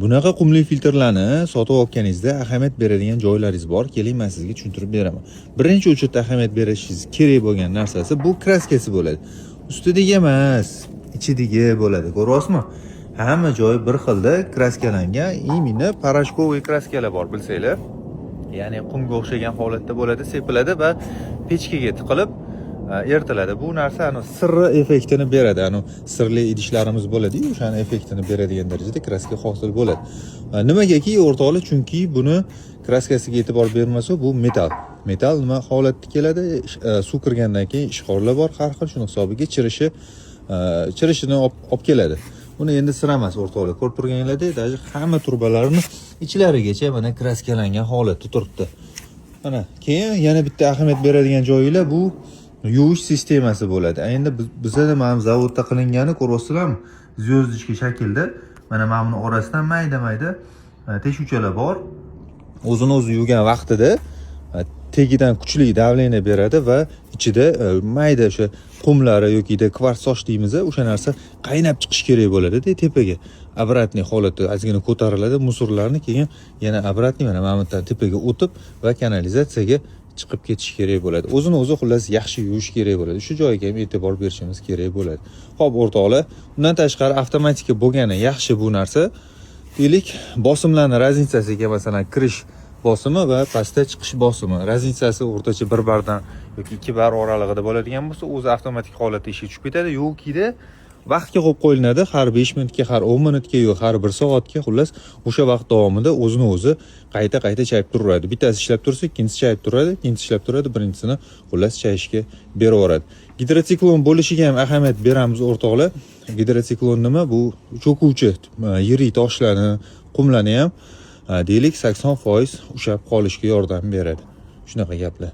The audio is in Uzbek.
Bunaqa qumli filtrlarni sotib olganingizda ahamiyat beradigan joylaringiz bor. Keling, men sizga tushuntirib beraman. Birinchi очередь ahamiyat berishingiz kerak bo'lgan narsasi bu краска si bo'ladi. Ustidagi emas, ichidagi bo'ladi. Ko'ryapsizmi? Hamma joyi bir xilda краска langan, именно порошковый краска lar bor, bilsanglar. Ya'ni qumga o'xshagan holatda bo'ladi, sepiladi va pechkaga tiqilib eritiladi. Bu narsa anu sirri effektini beradi. Anu sirli idishlarimiz bo'ladi-yu, o'shani effektini beradigan darajada краска hosil bo'ladi. Nimagaki, o'rtoqlar, chunki buni краска siga e'tibor bermasa, bu metall. Metall nima holatda keladi? Suv kirgandan keyin ishqorlar bor har xil, shuni hisobiga chirishini olib keladi. Buni endi sir emas, o'rtoqlar. Ko'rib turganinglardek, даже hamma trubalarni ichlarigacha mana краска langan holatda turibdi. Mana keyin yana bitta ahamiyat beradigan joyinglar bu yuvish sistemasi bo'ladi. Endi bizada mana bu zavodda qilingani, ko'ryapsizlarmi? Звездочка shaklda. Mana buni orasidan mayda-mayda teshuvchalar bor. O'zini o'zi yuvgan vaqtida tegidan kuchli давление beradi va ichida mayda o'sha qumlari yoki kvarts tosh deymiz, o'sha narsa qaynab chiqishi kerak bo'ladi tepaga. Обратный holatda ozgina ko'tariladi мусор larni, keyin yana обратный mana bu yerdan tepaga o'tib va kanalizatsiyaga chiqib ketishi kerak bo'ladi. O'zini o'zi, xullas, yaxshi yuvish kerak bo'ladi. Shu joyiga ham e'tibor berishimiz kerak bo'ladi. Xo'p, o'rtoqlar, undan tashqari avtomatika bo'lgani yaxshi bu narsa. Deylik, bosimlarni разница siga, masalan, kirish bosimi va pastda chiqish bosimi разница si o'rtacha 1 bardan yoki 2 bar oralig'ida bo'ladigan bo'lsa, o'zi avtomatik holatda ishga tushib ketadi yokida vaqtga qo'yib qo'yiladi, har 5 minutga, har 10 minutga yo har 1 soatga, xullas, o'sha vaqt davomida o'zini o'zi qayta qayta chayib turaveradi. Bittasi ishlab tursa, ikkinchisi chayib turadi, ikkinchisi ishlab turadi, birinchisini, xullas, chayishga beraveradi. Gidrotsiklon bo'lishiga ham ahamiyat beramiz, o'rtoqlar. Gidrotsiklon nima? Bu cho'kuvchi yirik toshlarni, qumlarni ham deylik 80% ushlab qolishga yordam beradi. Shunaqa gaplar.